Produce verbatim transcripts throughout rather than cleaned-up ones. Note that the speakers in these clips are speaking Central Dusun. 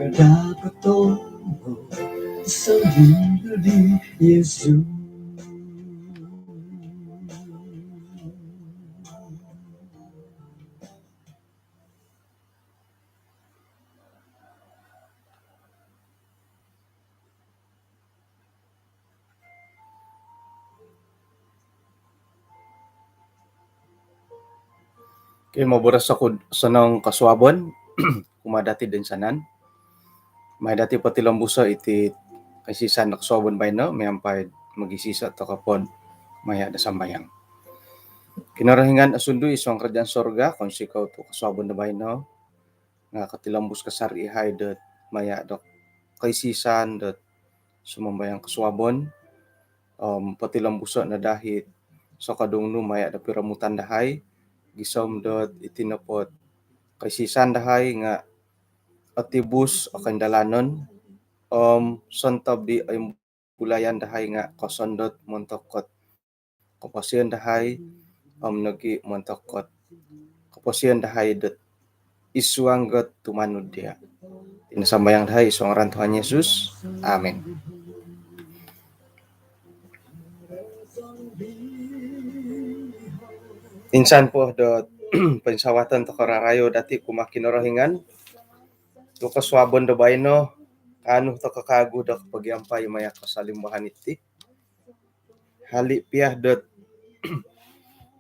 Dapat tumbuh sendiri Yesus. Okey, moboros oku sonong kosuabon kumaa dati do insanan. Mai dati potilombuso iti kaisisan do kosuabon baino miampai mogisiso tokou po maya do sambayang. Kinorohingan osundu id suang kerajaan sorga, kounsikou tu kosuabon do baino nga kotilombus kasari ihai dot maya do kaisisan dot sumambayang kosuabon, om potilombuso no dahai sokodung nu maya do piromutan dahai, gisom dot iti nopo kaisisan dahai nga otibus o koindalanon, om sontob di oimbulayan dahai nga kosondot montok dot koposion dahai, om nogi montok dot koposion dahai dot id suang dot tumanud dia. Iti no sambayang dahai id suang ngaran Tuhan Yesus. Amin. Insan po dot poinsavaton tokou rarayo dati kumaa Kinorohingan tu kosuabon do baino, kaanu tokou kawagu do kopogiampai maya kosolimbahan iti. Hali pia dot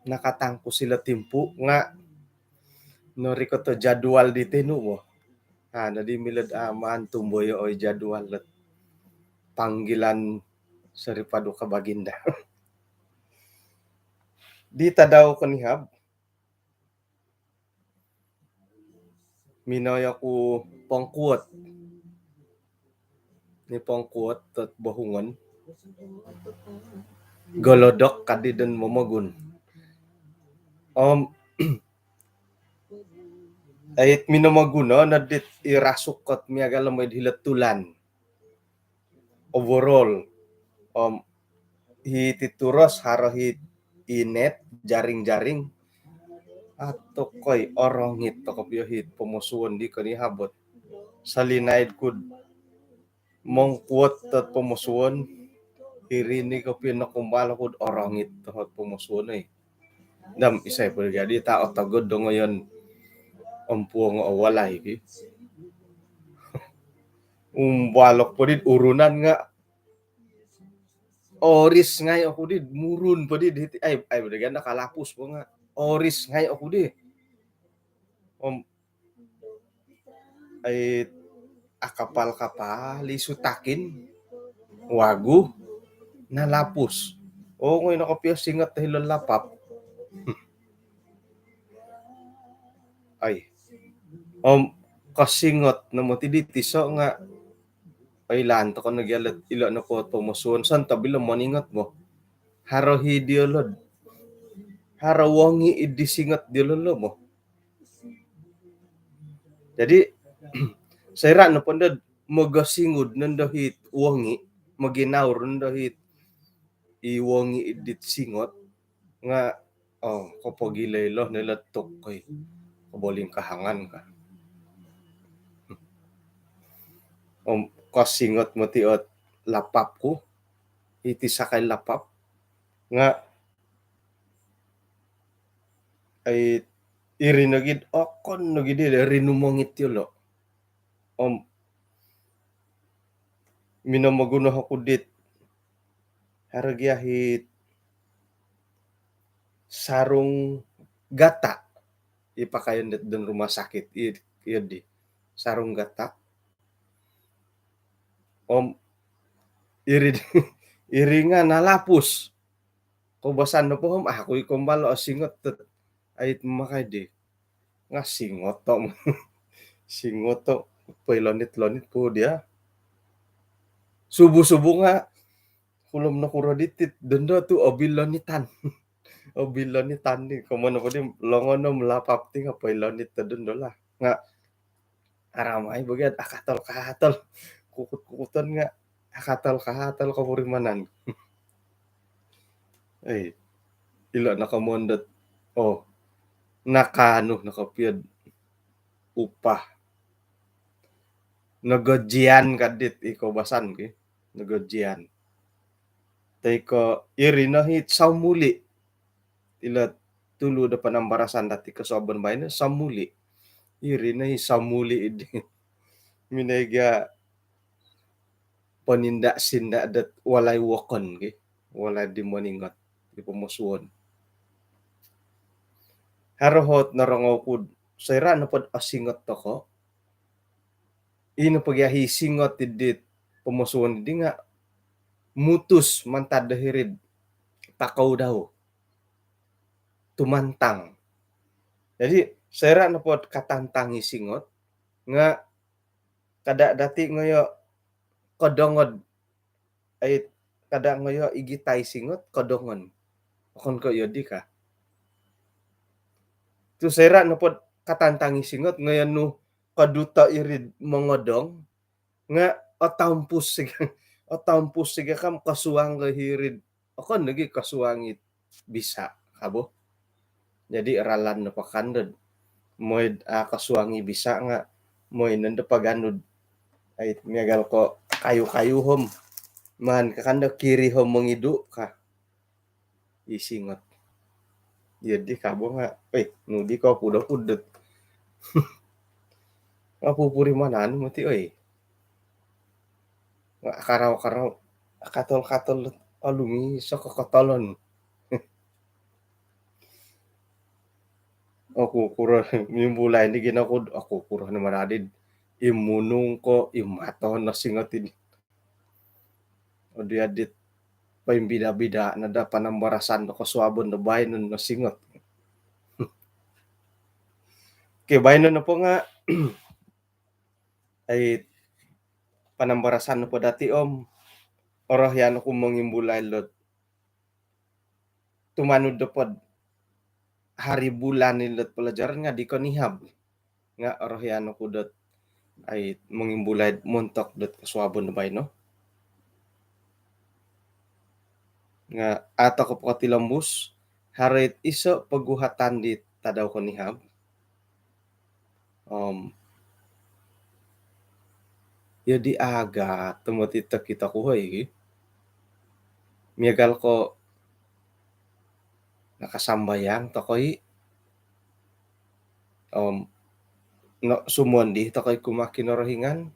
nakatangkus ilo timpu nga norikot o jadual di tinu bo. Ha, jadi milo do amaan tumboyo oi jadual dot panggilan Saripaduka Baginda. Di tadau konihab, minoi oku pongkuot. Ni pongkuot dot bohungon. Golodok kadi don momogun. Om ait minomoguno no dit irasuk dot miagal om id hilo tulan. Overall. Om hiti turos haro hiti net, jaring-jaring. Atukoi, orongit tokou pia hiti pomosuon di konihab ot. Solinaid kud mongkuot dot pomosuon, iri no kopio nokumbal kud orongit tokou pomosuon oi. Dam, isai po jadi ta otogod do ngoyon ompuong o walai ki. Umbalok po dit urunan nga oris ngai oku di, murun po di, di, ai, ai, berikan dah kalapus po nga. Oris ngai oku di. Om, ai, akapal-kapal, isu takin, wagu, nalapus. O, ngoi no kopio singot hilo lapap. Ai. Om, kosingot no moti di tiso nga, oilaan tokou no gia lot ilo nopo pomosuon, sontob ilo moningot bo. Haro hi diolo. Haro wongi id di singot diolo lo bo. Jadi, soira nopo ndo mogosingud nondo hiti wongi, moginaur nondo hiti i wongi id dit singot, nga, oh, kopogilo-ilo no ilo tuk, oi. Kobolingkahangan ka. Om, kosingot moti ot lapap ku. Iti sakai lapap. Nga, ai, iri nogi, okon nogi di rinumongit yolo. Om, minomoguno oku dit, haro gia hiti sarung gata. I pakaian dit don rumah sakit, i, i di. Sarung gata. Om, iri, iri nga nalapus. Koubasan nopo om, aku i kombal o singot dot ait mamakai di. Nga singot to. Singot to. Poilonit-lonit po dia. Subuh-subuh nga, kulom nokuro diti dondo tu obilonitan. Obilonitan di. Komoyon nopo di longon om lapap ti nga poilonit to dondo lah. Nga aramai bo gia, akatol-katol. Kukut-kukuton nga akatol-katol kopurimanan. Ei, ilo no komoyon dot, oh, nakaanu no kopio do upah. Nogojian kadit iko basan ki. Nogojian. Toi ko iri no hi saumuli. Ilo tulu do panambarasan dati kosuabon baino saumuli. Iri no hi saumuli idi. Minoi gia poninda-sinda dot walai wokon ki. Walai di moningot di pomosuon. Haro hot norongou kud soira nopod osingot toko. Ino pogi ahi singot di pomosuon di nga mutus mantad do hirid takou dau. Tumantang. Jadi, soira nopod katantang i singot, nga kada dati ngoyo kodongod, ai, kada ngoyo igitai singot, kodongon. Okon ko iyo di ka. Tu soira nopod katantang i singot, ngoyo nu koduto irid mongodong, nga otampus siga, otampus siga kam kosuang ko hirid. Okon lagi kosuang it bisa, kabo. Jadi ralan no pakandod. Moid a kosuang i bisa nga, moi nondo paganud. Ai, miagal ko kayu-kayu hom. Man kakando kiri hom mongidu ka. I singot. Iyo di kabo nga. Eh, nu di ko pudo-pudot. Apupuri mananu mati, oi. Nga karau-karau. Katol-katol. Alumi, soko kotolon. Aku kuro mimbulai ni ginakud. Aku kuro ni manadid. Imunung ko, imato no singot ini. Odi adit paimbida-bida nada panambarasan do kosuabon do baino no singot. Oke, baino nopo nga, ai, panambarasan nopo dati om, orohian oku mongimbulai lot tumanud dopod hari bulan ilot pelajaran nga di konihab. Nga orohian oku dot ai mongimbulai montok dot kosuabon do baino. Nga ato ko pokotilombus, haro it iso poguhatan di tadau konihab. Om, iyo di agat tomod it tokito ku hoi ki. Miagal ko nakasambayang tokoi. Om, no, sumondi tokoi kumaa Kinorohingan.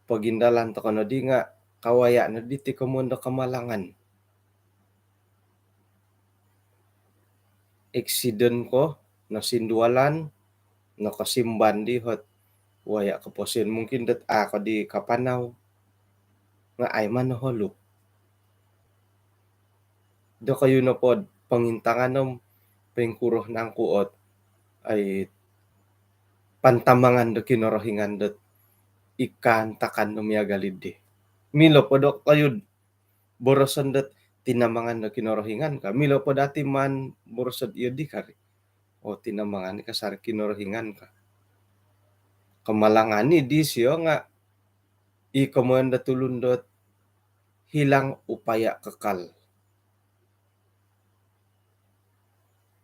Pogindalan toko nodi nga kawaya nodi ti komoyon do kamalangan. Eksiden ko, nosindualan, nokosimban di hot waya koposion, mungkin dot a ko di kapanau. Nga ai mano holu. Dokoyu nopod pongintangan om poingkuro nangku ot ai pantamangan do Kinorohingan dot ikan takan do miagal idi. Milo po dokoyu boroson dot tinamangan do Kinorohingan ka. Milo po dati man boroson iyo di kari. Oh, tinamangan ni kasari Kinorohingan ka. Kamalangan ni disio nga i komoyon do tulun dot hilang upaya kekal.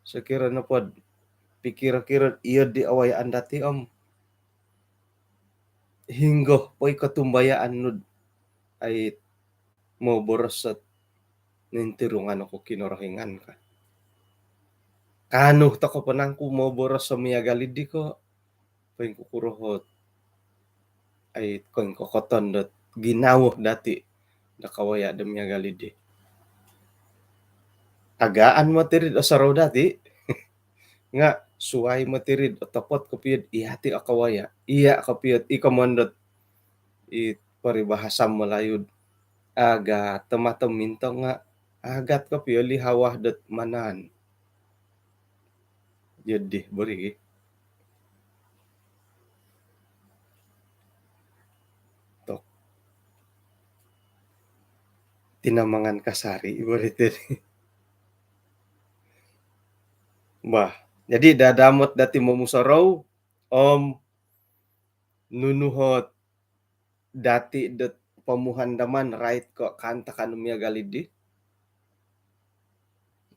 Sokiro nopod pikiro-kiro iyo di awayaan dati om hinggo poi kotumbayaan nud ai moboros ot nintirungan oku Kinorohingan ka. Kanu toko po nangku moboros o miagal idi ko poingkukuro hot ai koingkokoton dot ginawo dati do kawaya do miagal idi. Agaan moti rid osorou dati nga suai moti rid otopot kopio dot iya ti o kawaya. Iya kopio dot i komoyon dot i peribahasa Melayu dot agat tomato mintong nga agat kopio li hawa dot manaan. Jadi bori gi tok tinamangan kasari ibarat tadi. Bah, jadi dadamot dati momusorou om nunu hot dati dot pomuhandaman rait ko kaantakan miagal idi.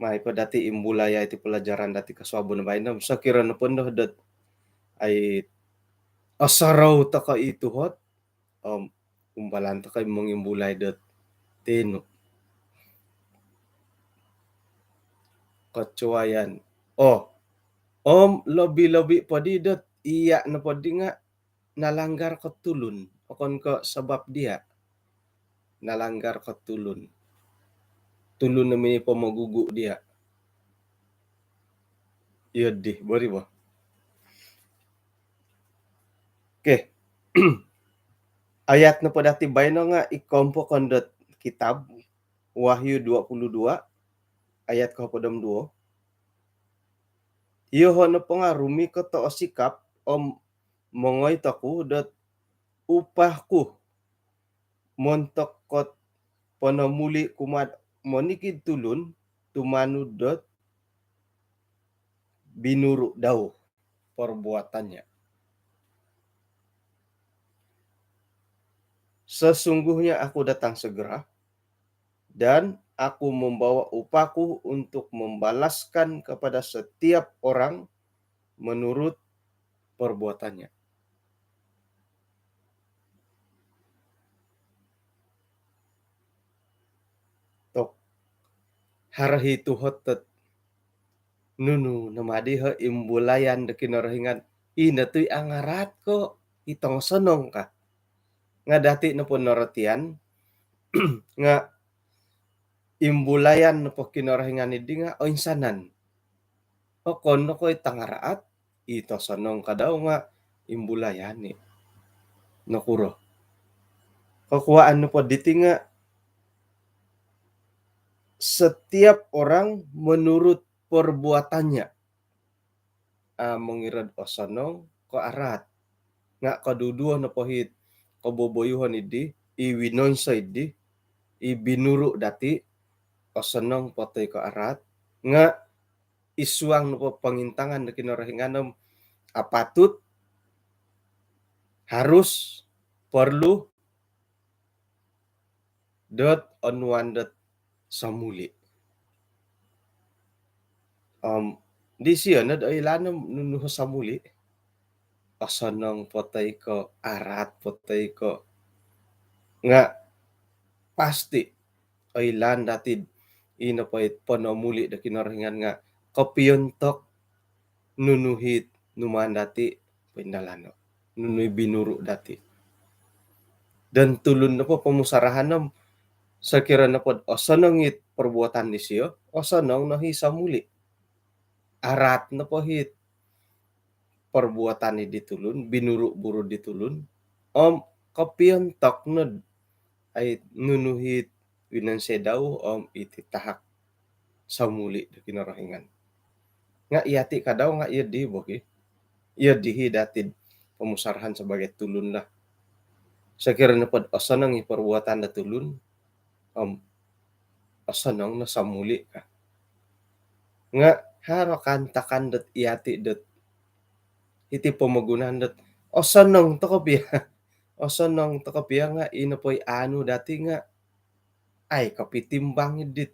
Mai po dati imbulai ai ti pelajaran dati kosuabon baino. Sokiro nopo ndo dot ai Osorou toko' i tuhot om umbalan toko' i mongimbulai dot tinu kocuaian. Oh, om lobi-lobi po di dot iya' nopo di nga' nalanggar ko tulun, okon ko sabab diya' nalanggar ko tulun. Tulun no mini pomogugu' diya'. Iyo di, bori bo. Okey. Ayat nopo dati baino nga' i kompokon dot kitab Wahyu dua puluh dua ayat kohopod om duo. Iyoho' nopo nga' rumikot o osikap om mongoi toku dot upah ku montok kot ponomuli' kumaa'd monikid tulun tumanud dot binuru' dau perbuatannya. Sesungguhnya aku datang segera, dan aku membawa upahku untuk membalaskan kepada setiap orang menurut perbuatannya. Tok, haro hi tuhot dot nunu no madi ho imbulayan do Kinorohingan, ino tu i angaraat ko i tongosonong ka. Nga' dati' nopo norotian nga' imbulayan nopo Kinorohingan iddi nga' oinsanan. Okon no ko' i tangaraat, i tosonong kadau nga' imbulayan i'. Nokuro? Kokuaan nopo diti nga' setiap orang menurut perbuatannya. A, mongirad osonong ko araat. Nga' koduduo nopo hit koboboyuhon iddi, i winonsoi iddi, i binuru' dati', osonong po toi ko araat, nga' i suang nopo pongintangan do Kinorohingan om apatut, harus, perlu, dot onuan dot somuli'. Om disio nod oilaan nunu ho somuli'. Osonong po toi ko araat po toi ko. Nga' pasti' oilaan dati'd ino po i ponomuli' do Kinorohingan nga' kopiontok nunu hit numaan dati' poindalano', nunu i binuru' dati'. Dan tulun nopo pomusarahan om sokiro nopod osonong it perbuatan disio, osonong no hi somuli'. Araat nopo hit perbuatan iddi tulun, binuru' buru' di tulun, om kopiontok nod ai nunu hit winonsoi dau om iti tahak somuli' do Kinorohingan. Nga' iyati' kadau nga' iyo di bo ki. Iyo di hi dati'd pomusarahan sabagai tulun lah. Sokiro nopod osonong i perbuatan do tulun om osonong no somuli' ka. Nga' haro kaantakan dot iyati' dot hiti pomogunan dot osonong toko' pia. Osonong toko' pia nga' ino po i anu dati' nga' ai kopitimbang iddit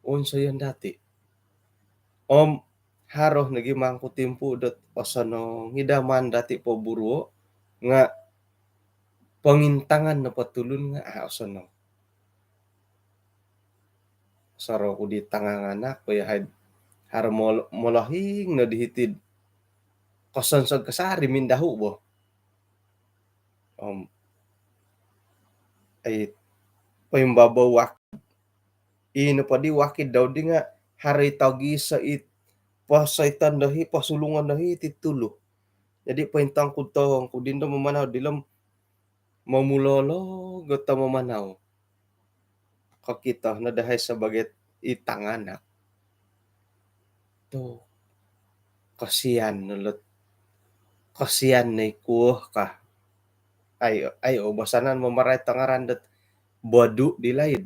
wonsoyon dati'. Om haro nogi mangku timpu' dot osonong i daa maan dati' poburuo' nga' pongintangan nopo tulun nga' a' osonong. Soroku di tanganganak po iyahai'd haro mol-, molohing no di hiti'd kosonsog kasari mindahu' bo. Om ai poimbabou wakid. Ino po di wakid dau di nga' haro i togiso' i posoiton dohi, posulungon dohi ti tulu. Jadi' pointongkud-tongkud indo mamanau dilo om momulolog oto mamanau. Kokito no dahai sabagai i tanganak tu' kosian no lot, kosian no i kuo ka. Ai, ai, ubasanan mamarait o ngaran dot bodu' di laid.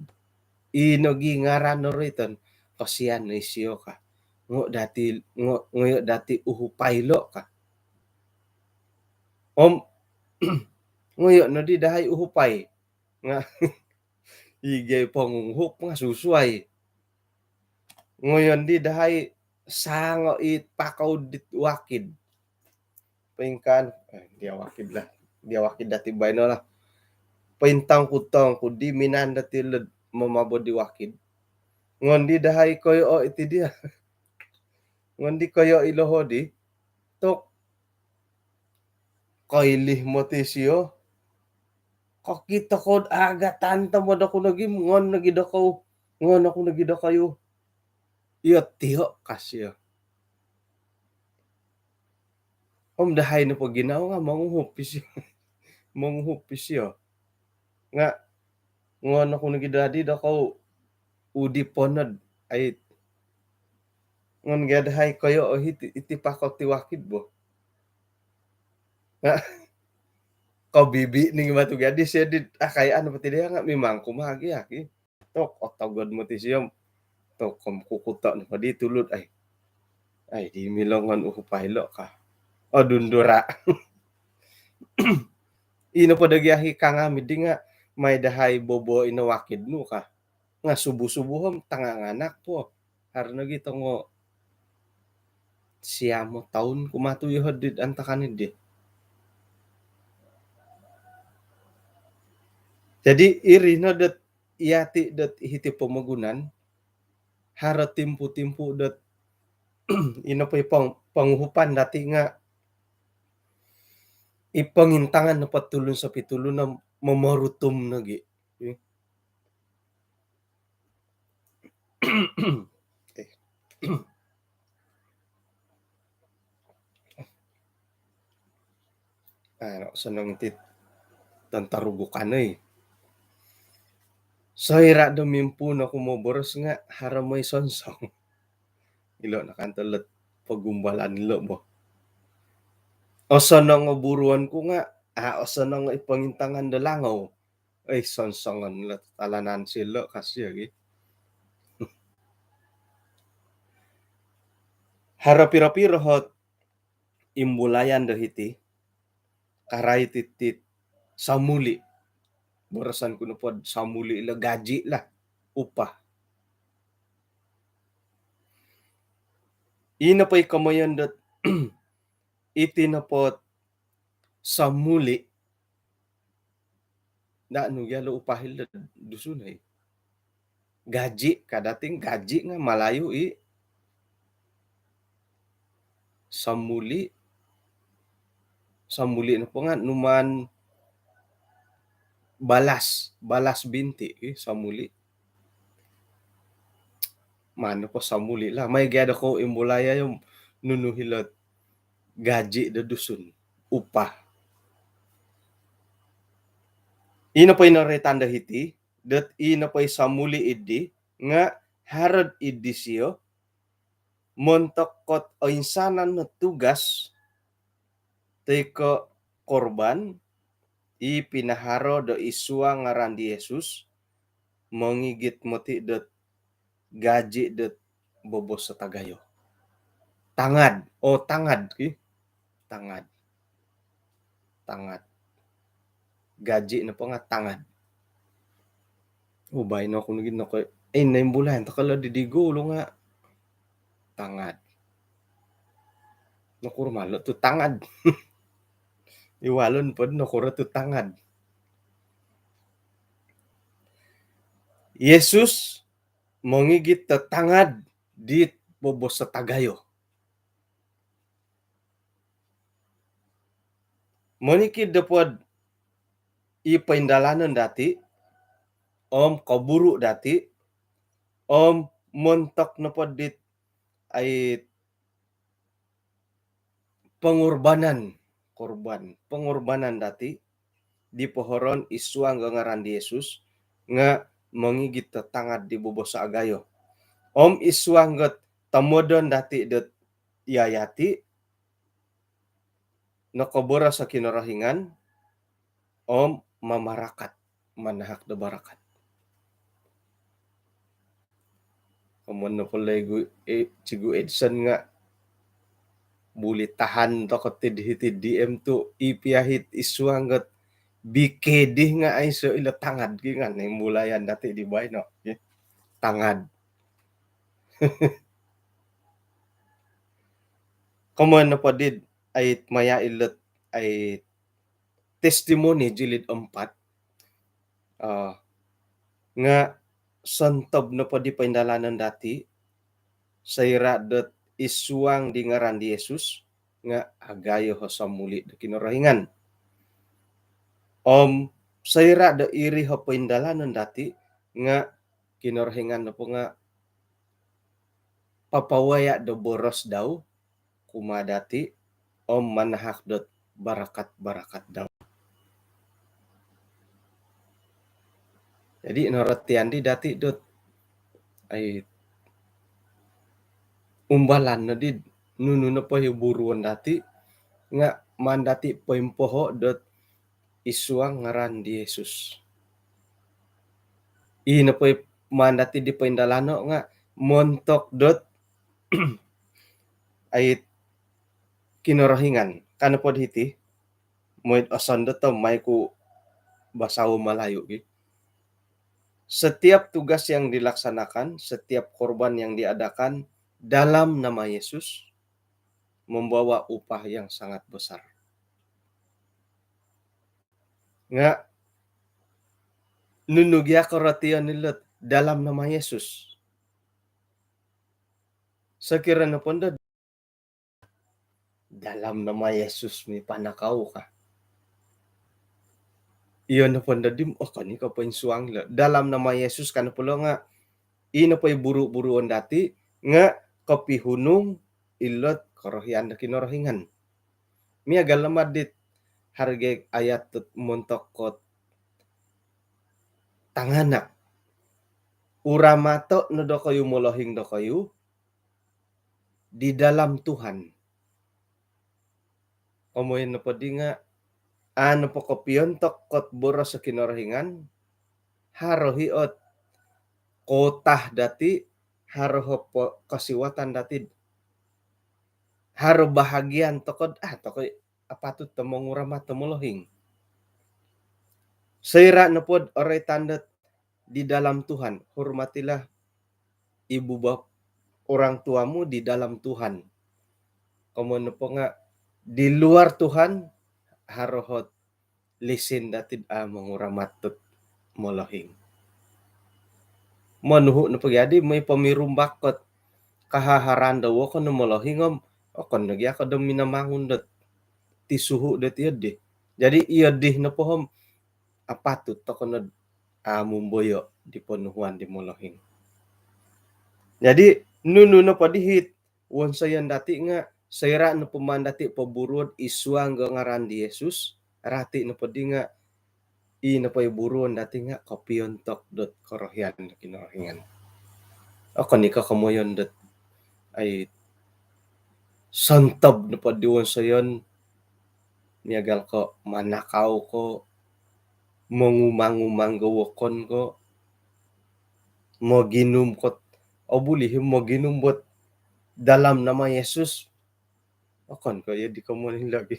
Ino gi ngaran no roiton, kosian no isio ka. Ngo' dati', ngo', ngoyo' dati' uhupai lo' ka. Om ngoyo' noddi dahai uhupai nga' i gai ponguhup nga' susuai. Ngoyon di dahai sango' i pakou dit wakid. Poingkaa, eh, dia wakid lah. Dia wakid dati baino lah. Pointongkud-tongkud di minaan dati lod momobod di wakid. Ngondi dahai koyo iti dia. Ngondi koyo iloho di. Tok. Koilih moti sio. Kokito ko agatan tomod oku nogi, ngon nogi dokou. Ngon oku nogi dokoyu. Iyo tio kasio. Om dahai nopo ginawo nga monguhup isio. Monguhup isio. Nga ngon oku nogi dadi dokou udi ponod ai. Ngon gia dahai koyo oh iti, iti pakot ti wakid bo. Nga kobibi ni matu gia di sio di akayaan poti dia nga mimang kumagi aki. Tok otogod moti sio. Tok kom kukuto nopo di tulud ai. Ai di milongon uhupai lo ka. Odundura. Ino po dogi ahi kangami di nga mai dahai bobo ino wakid nu ka. Nga subuh-subuh om tanganganak po. Haro nogi tongo siamo toun kumatu yoho di antakan di. Jadi iri no dot iyati dot hiti pomogunan, haro timpu-timpu dot ino po i pong-, ponguhupan dati nga i pongintangan nopo tulun sopi tulun no momorutum nogi. Eh. Ano, sonong ti tantarugukan oi. Soira do mimpuun oku moboros nga haro moi sonsong. Ilo nakan tolet pogumbalan ilo bo. Osonong o buruon ku nga, ah, osonong i pongintangan do langou. Oi, sonsongon lo talanan silo kasio gi. Haro piro-piro hot imbulayan do hiti, karai titit samuli. Borosan ku nopod samuli lo gaji lah, upah. Ino po i komoyon dot iti nopod samuli. Nda nu gia lo upah ilo Dusun ai. Gaji, kadating gaji nga Malayu i. Samuli. Samuli nopo nga numaan balas, balas binti i samuli. Mano po samuli lah. Mai gia dokou imbulai ayo nunu hilo gaji do Dusun. Upah. Ino po ino roitan do hiti, dot ino po i samuli idi, nga harod idi sio, montok kot oinsanan no tugas, toi ko korban, i pinaharo do i suang ngaran di Yesus, mongigit moti dot gaji dot bobos tagayo. Tangad. Oh, tangad ki. Tangad. Tangad. Gaji nopo nga tangad. Oh, baino ku nogi noko, eh, naimbulayan toko lo di digu lo nga tangad. Nokuro malo tu tangad. Iwalon pod nokuro tu tangad. Yesus mongigit do tangad dit bobos tagayo. Monikid nopod i poindalanon dati, om koburu dati, om montok nopod dit ai pengorbanan, korban, pengorbanan dati di pohoro i suang do ngaran di Yesus, nga mongigit do tangad di bobos agayo. Om i suang dot tomodon dati dot iyayati, nokoboros o Kinorohingan, om mamarakat, manahak do barakat. Komoyon nopo lagi, eh, Cikgu Edson nga, buli tahan toko tid hiti D M tu i piahit i suang dot B K D nga aiso ilo tangad ki nga naimbulayan dati di baino. Tangad. Komoyon nopo did ait maya ilot ait Testimoni jilid empat, ah, nga sontob nopo di poindalanon dati, soira dot isuang di ngaran di Yesus, nga agayo ho somuli do Kinorohingan. Om soira do iri ho poindalanon dati, nga Kinorohingan nopo nga papawaya do boros dau kumaa dati, om manahak dot barakat-barakat dau. Jadi, norotian di dati dot, ai, umbalan no di nunu nopo i buruon dati, nga maan dati poimpoho dot isuang ngaran di Yesus. I nopo i maan dati di poindalano nga montok dot, ai, Kinorohingan. Ka nopo di hiti, mooi do osondu to, mai ku basao Malayu gi. Setiap tugas yang dilaksanakan, setiap korban yang diadakan dalam nama Yesus membawa upah yang sangat besar. Nga nunu gia korotian ilot dalam nama Yesus? Sokiro nopo do dalam nama Yesus mipanakau ka. Iyo nopo do di, oh, okon i ko poinsuang ilo. Dalam nama Yesus ka nopo lo nga, i nopo i buru-buruon dati nga kopihunung ilot korohian do Kinorohingan. Miagal no ma dit haro gia ayat dot montok dot tanganak. Uramato no dokoyu molohing dokoyu di dalam Tuhan. Komoyon nopo di nga, a nopo kopiontok dot boros do Kinorohingan, haro i ot kotah dati, haro i po kosiwatan dati, haro bahagian toko dot, ah, toko i apatut do monguramat do molohing. Soira nopo dot oroitan dot di dalam Tuhan, hormatilah ibu bap-, orang tuamu di dalam Tuhan. Komoyon nopo nga di luar Tuhan, haro ot lisin dati dot, ah, monguramat dot molohing. Monuhu nopo gia di mooi pomirumbak dot kahaharan do wokon no molohing om, okon no gia ko do minamangun dot tisuhu dot iyo di. Jadi iyo di nopo om apatut toko no dot, ah, mumboyo di ponuhuan di molohing. Jadi nunu nopo di hit wonsoyon dati nga soira nopo maan dati poburuon isuang do ngaran di Yesus, rati nopo di nga, i nopo i buruon dati nga kopiontok dot korohian do Kinorohingan. Okon i ko komoyon dot, ai, sontob nopo di wonsoyon, miagal ko manakau ko, mongumang-umang do wokon ko, moginum ko, oh, buli i moginum dot dalam nama Yesus. Okon ko iyo di komoyon lagi.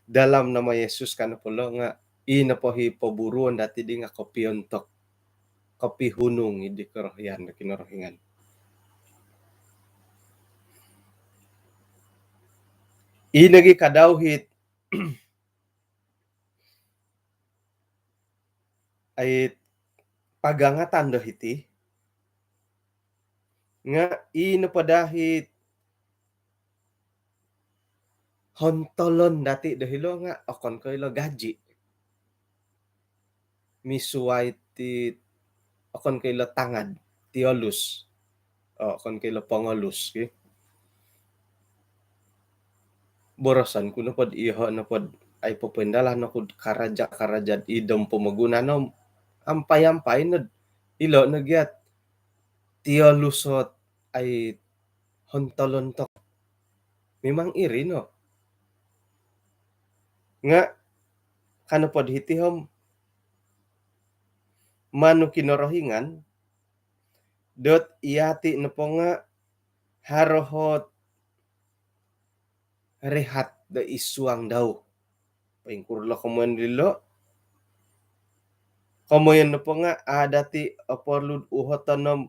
Dalam nama Yesus ka nopo lo nga, i nopo i poburuon dati di nga kopiontok, kopihunung i di korohian do Kinorohingan. I nogi ka dau hit, ai, pagangatan do hiti, nga i nopo daa hit hontolon dati do hilo nga okon ko ilo gaji. Misuai ti, okon ko ilo tangad, tiolus. Oh, okon ko ilo pongolus, ki. Boroson ku nopo dot iyoho nopo dot, ai, popoindalan oku dot karaja-karaja id pomogunan om ampai-ampai no dot ilo no gia dot tiolus ot, ai, hontolon toko. Memang iri no. Nga ka nopo di hiti om, manu Kinorohingan dot yati nopo nga haro ot rehat do isuang dau. Poingkuro lo komoyon dilo? Komoyon nopo nga a dati oporlu dot uhoton om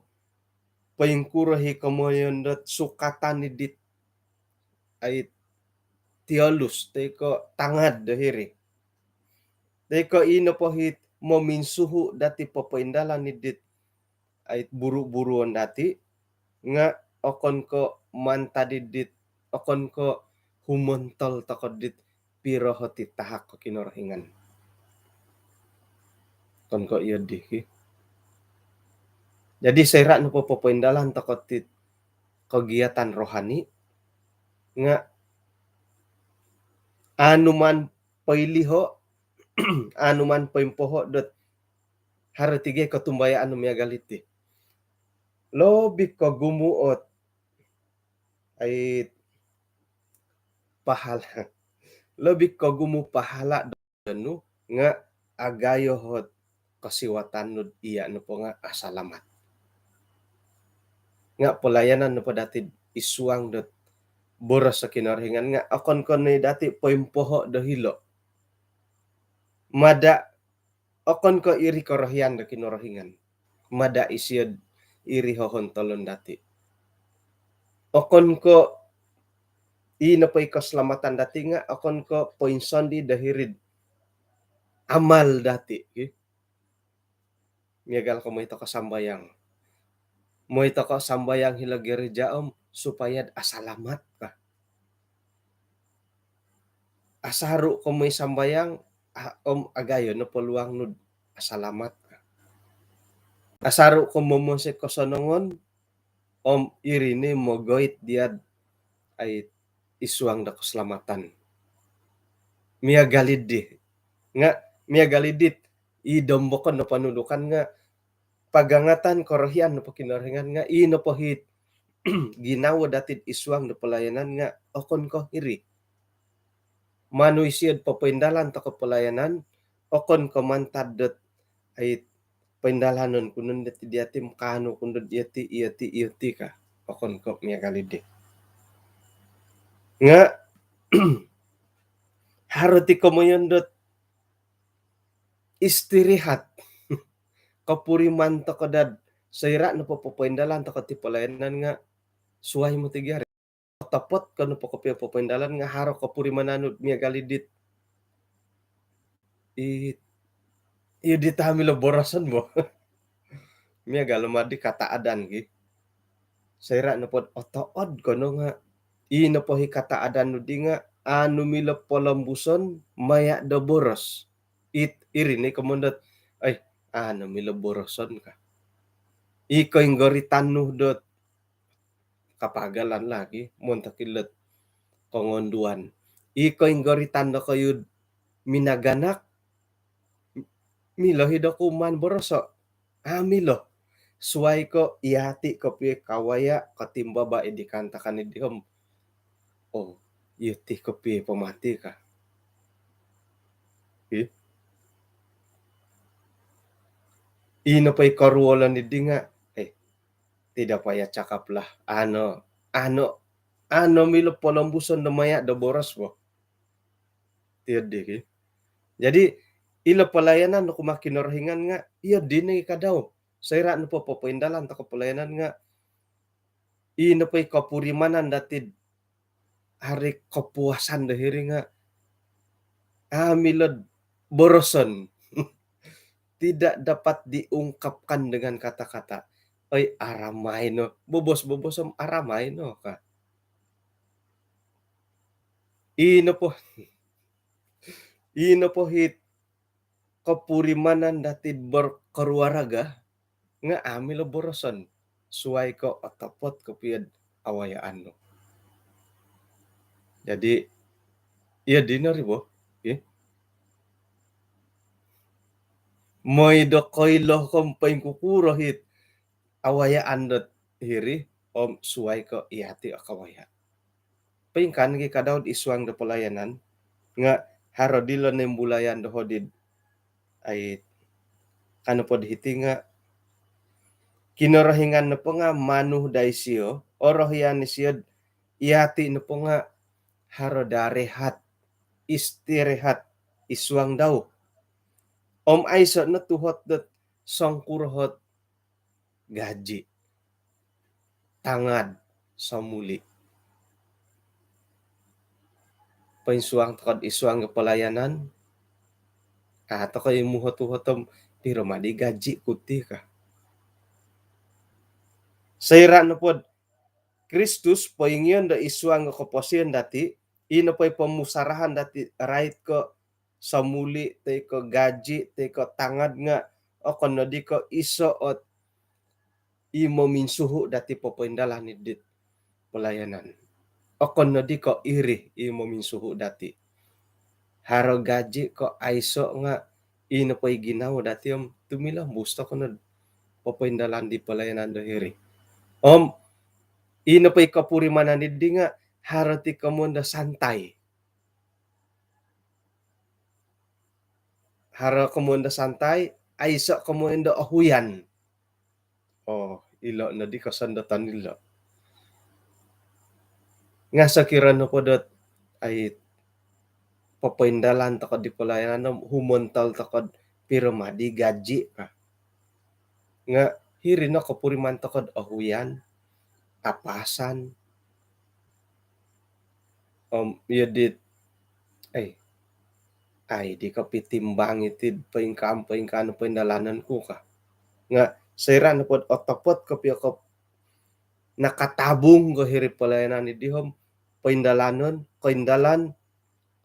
poingkuro i komoyon dot sukatan i dit, ai, tiolus toi ko' tangad do hiri. Toi ko' ii nopo hit mominsuhu' dati' popoindalan i dit ai buru-buruon dati' nga' okon ko' mantad i dit, okon ko' humontol toko' dit piro hoti tahak ko Kinorohingan. Okon ko' iyo di ki. Jadi soira' nopo popoindalan toko' ti kegiatan rohani nga' anu maan poiliho', anu maan poimpoho' dot haro ti gia kotumbayaan nu miagal iti. Lobi kogumu' ot ai pahala. Lobi kogumu' pahala do nu nga' agayo hot kosiwatan nu iya' nopo nga' asalamat. Nga' palayanan nopo dati' id suang dot boros o Kinorohingan nga' okon ko' noi dati' poimpoho' do hilo'. Mada' okon ko' iri korohian do Kinorohingan. Mada' isio'd iri hohontolon dati'. Okon ko' ii nopo i kosolamatan dati' nga' okon ko' poinsandi do hiri'd amal dati' ki. Miagal ko' moi toko' sambayang. Moi toko' sambayang hilo' gereja om supaya'd asalamat ka. Asaru' ko' moi sambayang, a-, om agayo no peluang nu'd asalamat ka. Asaru' ko' momonsoi kosonongon, om iri ni mogoit diya'd ai id suang do kosolamatan. Miagal i di. Nga' miagal i dit i dombokon do ponudukan nga' pagangatan korohian nopo Kinorohingan nga' ii nopo hit ginawo dati'd id suang do palayanan nga' okon ko' hiri. Manu isio'd popoindalan toko' palayanan, okon ko' mantad dot ai poindalanon ku nondo ti diyati', kaanu ku nondo diyati', iyati', iyati' ka. Okon ko' miagal i di. Nga' haro ti komoyon dot istirahat. Kopuriman toko' dad soira' nopo popoindalan toko' ti palayanan nga' suwai moti gia ri. Otopot ko nopo kopio popoindalan nga' haro kopurimanan nu'd miagal i dit. I, iyo dit a' milo boroson bo. Miagal madi kata adan ki. Soira' nopod otood ko no nga' ii nopo hi kata adan nu di nga' anu milo polombuson maya' do boros. It, iri ni komon dot, ai, anu milo boroson ka. I koinggoritan nu dot kapagalan lagi, montok ilo'd kongonduan. I koinggoritan dokoyu'd minaganak, milo hi dokou maan boroso'. A' milo. Suwai ko' iyati' kopio kawaya' kotimbaba' i di kaantakan i di om. Oh, iyati' kopio pomati ka. Ih. Ino po i koruolon i di nga', eh, tidak payah cakap lah. Ano, ano, ano milo polombuson do maya' do boros bo. Tiyo di ki. Jadi, ilo palayanan do kumaa Kinorohingan nga', iyo di no i kadau. Soira' nopo popoindalan toko' palayanan nga', ii nopo i kopurimanan dati'd haro i kopuasan do hiri nga' a' milo'd boroson. Tidak dapat diungkapkan dengan kata-kata. Oi, aramai no. Bobos-bobos om aramai no ka. Ii nopo, ii nopo hit kopurimanan dati'd berkeluarga nga' a' milo boroson. Suwai ko' otopot kopio'd awayaan nu. Jadi, iyo dino ri bo. Ih. Moi do koilo ko om poingkukuro hit awayaan dot hiri om suwai ko' iyati' o kawaya'. Poingkaa nogi' kadau'd id suang do palayanan nga' haro dilo' noimbulayan doho' di'd ai, ka nopo'd hiti nga' Kinorohingan nopo nga' manu daa isio, orohian isio'd iyati' nopo nga' haro daa rehat, istirahat id suang dau. Om aiso' no tuhot dot songkuro hot gaji, tangad, somuli'. poinsuang toko id suang do pelayanan, a' toko i muhot-uhot om piro ma di gaji ku ti ka. Soira nopo do Kristus poingion do id suang do koposion dati, i nopo i pomusarahan dati rait ko somuli toi ko gaji toi ko tangad nga okon nodi ko iso ot i mominsuhu dati popoindalan id dit pelayanan. Okon nodi ko iri i mominsuhu dati. Haro gaji ko aiso nga i nopo i ginawo dati om tumilombus toko nod popoindalan di pelayanan do hiri. Om i nopo i kopurimanan diri nga haro ti komoyon do santai. Haro komoyon do santai, aiso komoyon do ohuyan. Oh, ilo nodi kosondoton ilo. Nga sokiro nopo dot ai popoindalan toko di pelayanan om humontol toko do piro ma di gaji ka. Nga hiri no kopuriman toko do ohuyan, apasan. Om iyo dit, eh, ai di kopitimbang iti poingkaa-poingkaa no poindalanon ku ka. Nga soira nopo do otopot kopio ko nakatabung ko hiri pelayanan diri om poindalanon, koindalan,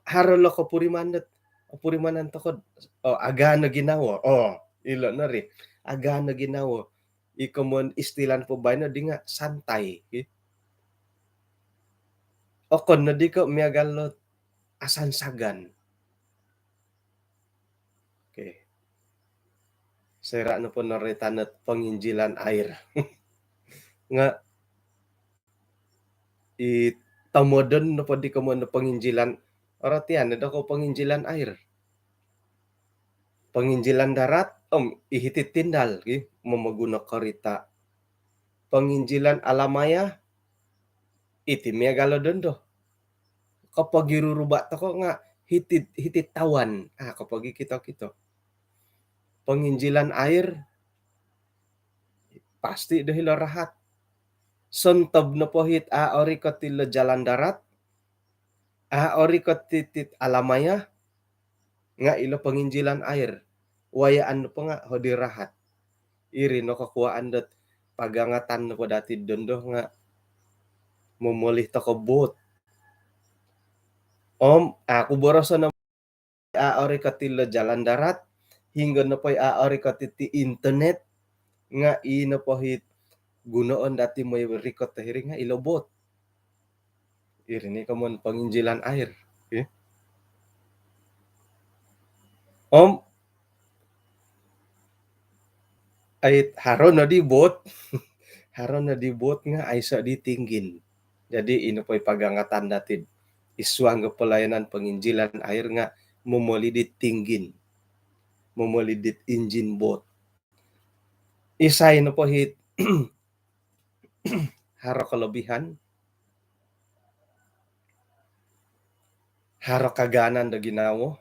haro lo kopuriman dot, kopurimanan toko do, oh, agaan o ginawo. Oh, ilo no ri. Agaan o ginawo. I komoyon istilah po baino di nga santai, ki. Okon nodi ko miagal lo asansagan. Okey. Soira nopo noroitan ot penginjilan air. Nga i tomodon nopo di komoyon do penginjilan, orotian do ko penginjilan air. Penginjilan darat, om i hiti tindal, ki, momoguno korita. Penginjilan alamaya, iti miagal o dondo. Kopogiruruba toko nga hiti, hiti tawan, ah, kopogikito-kito. Penginjilan air, pasti do hilo rahat. Sontob nopo hiti a orikot ilo jalan darat, a orikot iti alamaya, nga ilo penginjilan air. Wayaan nopo nga hodi rahat. Iri no kokuaan dot pagangatan nopo dati dondo nga momoli toko bot. Om, aku boroso no a orikot ilo jalan darat, hinggo nopo i a orikot iti internet, nga i nopo hiti gunoon dati moi rikot hiri nga ilo bot. Iri ni komoyon penginjilan air. Okey. Om, ai haro nodi bot. Haro nodi bot nga aiso di tinggin. Jadi i nopo i pagangatan dati id suang do pelayanan penginjilan air nga momoli di tinggin. Momoli di injin bot. Isai nopo hiti haro kelebihan, haro kagaanan do ginawo,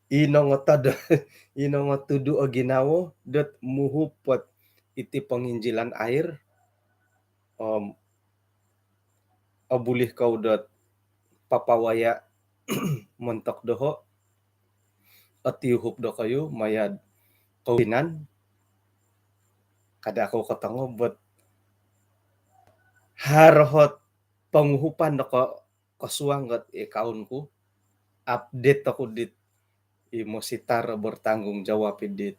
i nongotodo, i nongotudu o ginawo dot muhup ot iti penginjilan air, om obulih kou dot papawaya montok doho, otiuhup dokoyu maya do kousinan. Kada kou kotongo bot haro ot ponguhupan do ko-, kosuang dot account ku. Update oku dit i mositar bertanggungjawab dit,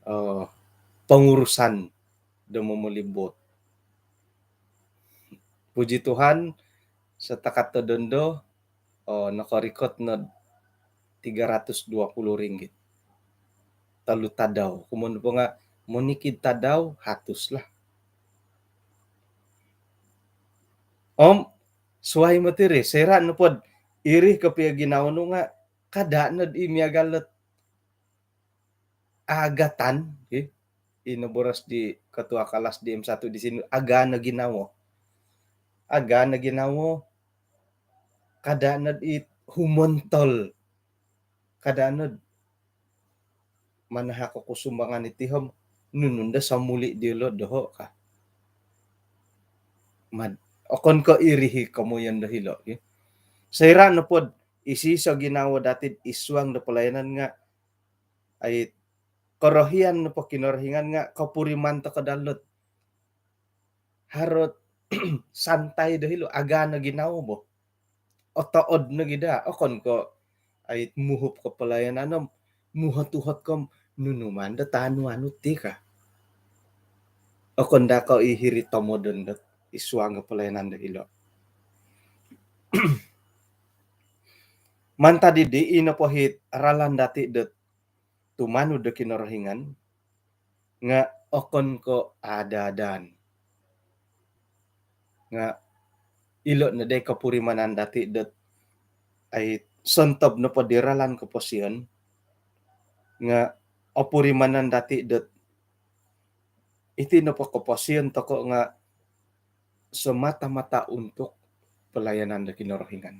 eh, pengurusan do momoli bot. Puji Tuhan, setakat do dondo, eh, nokorikot no tiga ratus dua puluh ringgit. Tolu tadau. Komoyon nopo nga monikid tadau, hatus lah. Om, suai moti ri, soira nopo do iri kopio ginawo nu nga kada nod i miagal dot agatan, ki. I noboros di ketua kelas di M satu di sini, agaan o ginawo. Agaan o ginawo, kada nod i humontol. Kada nod manahak oku sumbangan iti om nunu ndo somuli diolo doho ka. Mad-, okon ko iri i komoyon do hilo, ki. Soira' nopod iso-iso ginawo dati'd isuang do pelayanan nga' ai korohian nopo Kinorohingan nga' kopuriman toko' dot haro ot santai do hilo', agaan o ginawo bo. Otood nogi daa, okon ko' ai muhup ko pelayanan om muhot-uhot ko nunu maan do taanu-anu ti ka. Okon daa ko' i hiri tomodon dot isuang o pelayanan do hilo'. Mantad iddi, i nopo hit ralan dati' dot tumanud do Kinorohingan nga' okon ko' ada-adaan. Nga' ilo' no dai kopurimanan dati' dot ai sontob nopo di ralan koposion nga' opurimanan dati' dot iti nopo koposion toko' nga' semata-mata untuk pelayanan do Kinorohingan.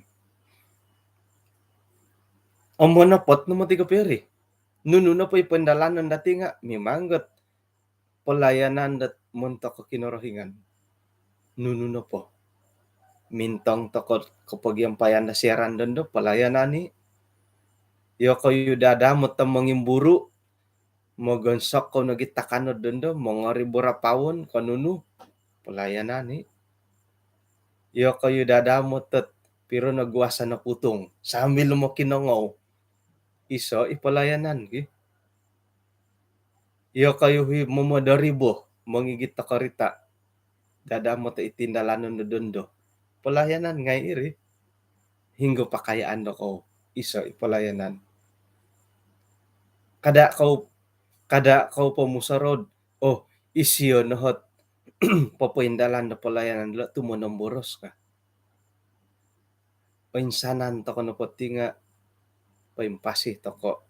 Om monopot no moti kopio ri. Nunu nopo i poindalanon dati' nga' mimang got pelayanan dot montok ko Kinorohingan. Nunu nopo. Mintong toko' kopogiampayan do siaran dondo, pelayanan i'. Iyokoyu daa dot mongimburu', mogonsok kou nogi takanod dondo, mongoribura pawon ko nunu, pelayanan i'. Iyokoyu daa dot piro no guasa no putung, sambil mokinongou. Iso i pelayanan ki. Iyokoyu hi momodoribo, mongigit do korita'. Daa dot iti indalanon do dondo. Pelayanan ngai' iri. Hinggo pakayaan dokou, iso i pelayanan. Kada' kou, kada' kou pomusorou, oh, isio no hot popoindalan do pelayanan dilo' tu monomboros ka. Oinsanan toko' nopo ti nga' poimpasi toko'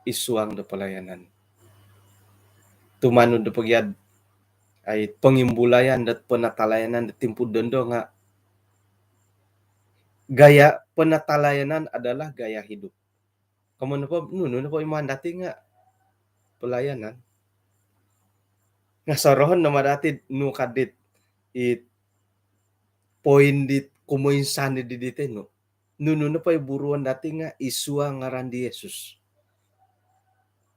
isuang do pelayanan. Tumanud do pogiad ai pongimbulayan dot penatalayanan do timpu dondo nga' gaya penatalayanan adalah gaya hidup. Komoyon nopo, nunu nopo i maan dati' nga' pelayanan. Nga' sorohon no ma dati' nu kadit i poin dit kumoinsan di diti nu. Nunu nopo i buruon dati' nga' isuang ngaran di Yesus.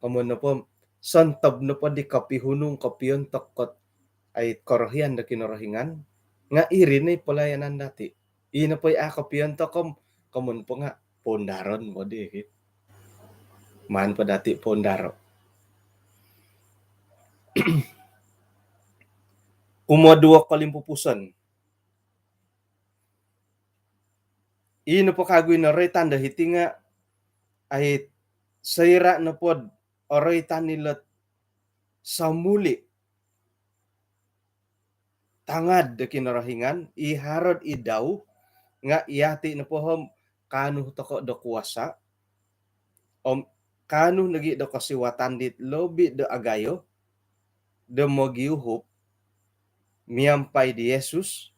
Komoyon nopo, sontob nopo di kopihunung kopiontok kot ai korohian do Kinorohingan, nga' iri no i pelayanan dati'. I nopo i a' kopiontok om, komoyon po nga' poundaron po di ki. Maan po dati' poundaro'. Kumoduo kolimpupuson. I nopo kagu i noroitan do hiti nga' ai soira' nopod oroitan ilot somuli' tangad do Kinorohingan, i harod i dau, nga' iyati' nopo om kaanu toko' do kuasa', om kaanu nogi' do kosiwatan dit lobi' do agayo do mogiuhup miampai di Yesus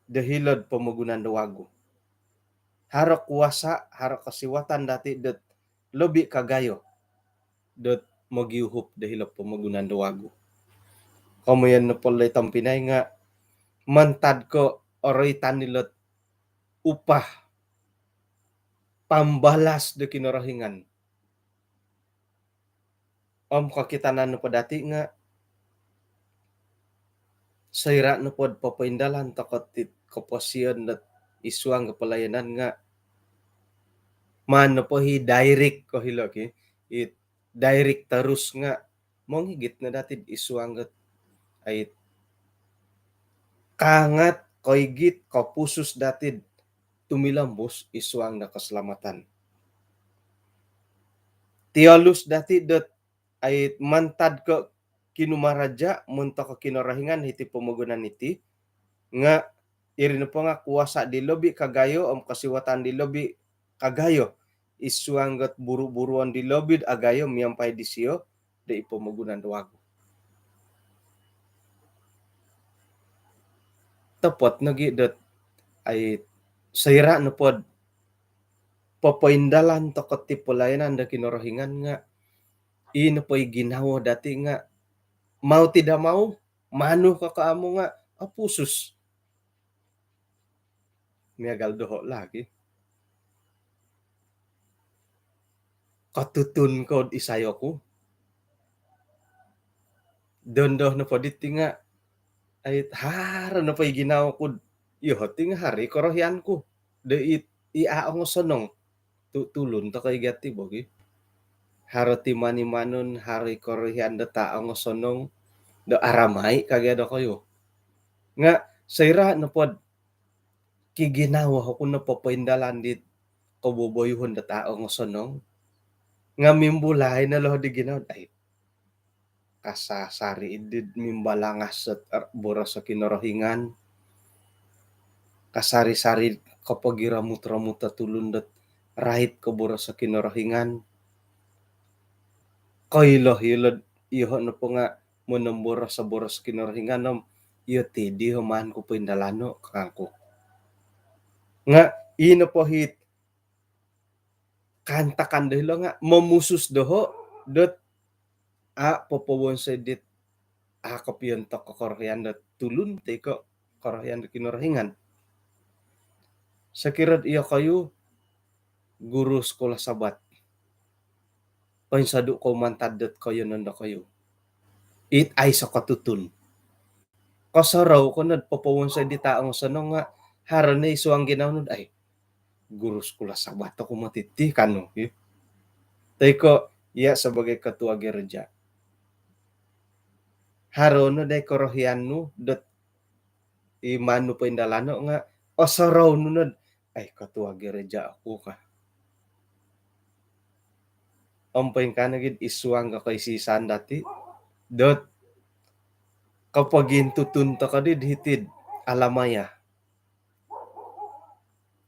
do hilo'd pomogunan do wagu. Haro kuasa', haro kosiwatan dati' dot lobi' kagayo dot mogiuhup do hilo'd pomogunan do wagu. Komoyon nopo lo i tompinai nga' mantad ko' oroitan ilot upah pambalas do Kinorohingan. Om kokitanan nopo dati' nga' soira' nopod popoindalan toko' ti koposion dot isuang do pelayanan nga' maan nopo hi direct ko hilo' ki, i direct terus nga' mongigit no dati'd isuang dot ai kaangat, koigit, kopusus dati'd tumilombus isuang do keselamatan. Tiolus dati' dot ai mantad ko' kinumaraja' montok Kinorohingan hiti pomogunan iti, nga' iri nopo nga' kuasa' di lobi' kagayo om kosiwatan di lobi' kagayo isuang dot buru-buruon di lobi'd agayo miampai disio do i pomogunan do wagu. Topot nogi' dot ai soira' nopod popoindalan toko' ti pelayanan do Kinorohingan nga' i nopo i ginawo dati' nga' mau tidak mau, manu ko ko amu' nga' opusus. Miagal doho' lagi. Kotutun kod isai oku. Dondo nopo diti nga', ai, haro nopo i ginawo ku, iyoho' ti nga' haro i korohian ku. Do i, i a' ongosonong. Tu tulun toko' i gati bogi. Haro ti mani-manon, haro i korohian do ta' ongosonong. Do aramai kagi dokoyu. Nga' soira' nopod kiginawo oku no popoindalan dit koboboyuhon dot a' ongosonong. Nga' mimbulai no lo di ginawo, ai, kasasari idid mimbalangas dot boros o Kinorohingan. Kasari-sari kopogiramut-ramut o tulun dot rait ko boros o Kinorohingan. Koilo-ilo iyoho' nopo nga' monomboros o boros Kinorohingan om iyo ti di maan ku poindalano' kangku. Nga' ino po hit kaantakan do hilo nga' momusus doho' dot a' popowonsoi dit a' kopiontok ko korohian dot tulun toi ko' korohian do Kinorohingan. Sokirod iyokoyu guru sekolah Sabat, poinsodu' kou mantad dot koiyonon dokoyu. It aiso kotutun. Kosorou ko nod popowonsoi dit a' ongosonong nga' haro no i suang ginawo nu'd, ai, guru sekolah Sabat oku moti ti kanu, i. Toi ko' iya sebagai ketua gereja. Haro no dai korohian nu dot i maan nu poindalano' nga' osorou nu nod, ai, ketua gereja oku ka. Om poingkaa nogi'd i suang ko koisi-isaan dati' dot kopogintutun toko' did hiti'd alamaya.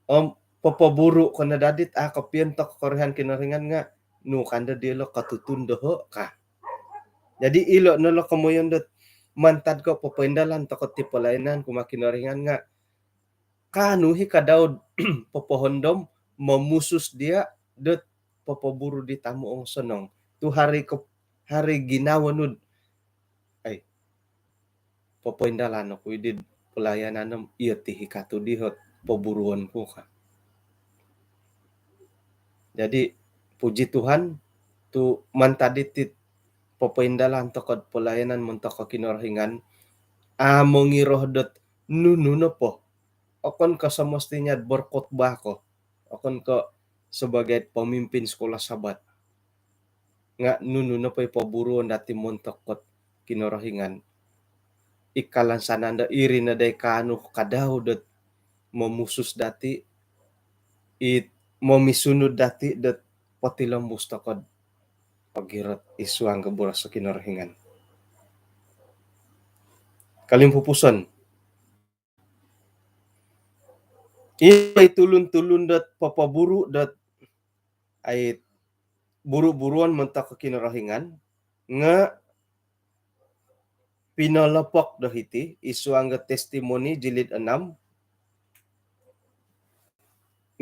Om popoburu' ko no dadi't a' kopiontok korohian Kinorohingan nga' nu kando dilo kotutun doho' ka. Jadi ilo no lo komoyon dot mantad ko popoindalan toko' ti pelayanan kumaa Kinorohingan nga' kaanu hi kadau'd popohondom, momusus diya' dot popoburu' di tamu ongosonong. Tu haro i ko, haro i ginawo nu'd, ai, popoindalan oku idid pelayanan om iyo ti hi katu' dihot poburuon ku ka. Jadi puji Tuhan tu mantad diti't popoindalan toko'd pelayanan montok ko Kinorohingan, a' mongiro dot nunu nopo. Okon ko semestinya berkhotbah ko. Okon ko sebagai pemimpin sekolah Sabat. Nga' nunu nopo i poburuon dati' montok kot Kinorohingan, i kalansanan do iri no dai kaanu kadau dot momusus dati', i momisunud dati' dot potilombus toko'd pogirot i suang ko boros o Kinorohingan. Kolimpupuson. Ino i tulun-tulun dot popoburu' dot, ai, buru-buruon montok ko Kinorohingan nga' pinolopok do hiti i suang do Testimoni jilid enam.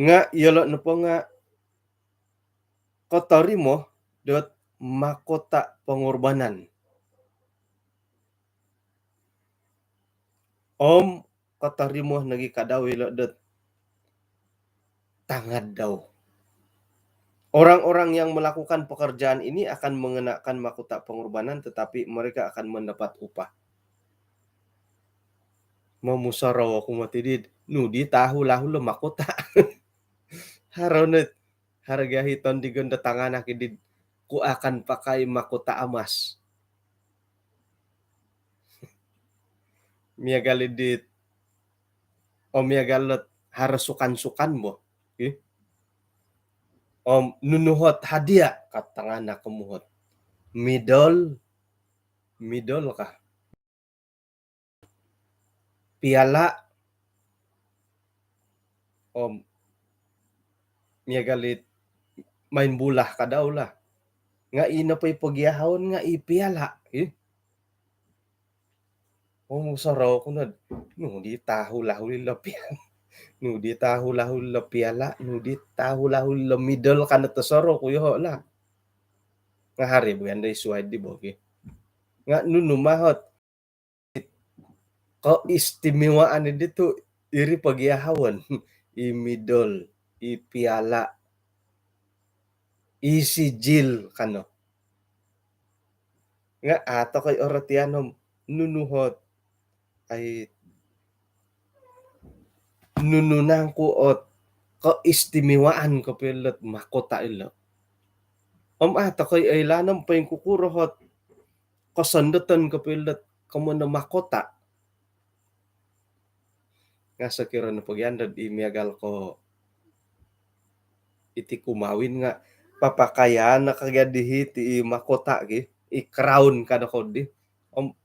Nga' iyolo' nopo nga' kotorimo dot mahkota pengorbanan. Om kotorimo nogi kadau ilo dot tangad dau. Orang-orang yang melakukan pekerjaan ini akan mengenakan mahkota pengorbanan, tetapi mereka akan mendapat upah. Momusorou oku moti did, nu di tahu lahu lo mahkota. Haro no harga hiton di gondo tanganak idid, ku akan pakai mahkota amas. Miagal idit, om miagal lot haro sukan-sukan bo. Ih. Om nunu hot hadiah ka tanganak ko muhot. Midol, midol kah? Piala, om miagal it main bola kadau lah. Nga' ino po i pogiahaon nga' i piala, ih. Om sorou ku nod, nu di tahu lahu ilo piala. Nu di tahu lahu ilo piala, nu di tahu lahu ilo midol ka nod, tosorou ku yoho' lah. Nga' haro bo yando i suwai di bogi. Nga' nunu mahot keistimewaan di tu' iri pogiahaon. i middle, i piala, i sijil kano. Nga' a' toko' i orotian om nunu hot, ai, nunu nangku ot keistimewaan kopio ilot mahkota ilo'. Om a' toko' i oilaan om poingkukuro hot kosondoton kopio ilot komoyon do mahkota. Nga' sokiro nopo gia ndo i miagal ko iti kumawin nga' papakaian no ka gia dii iti i mahkota ki, i crown ka do kodi. Om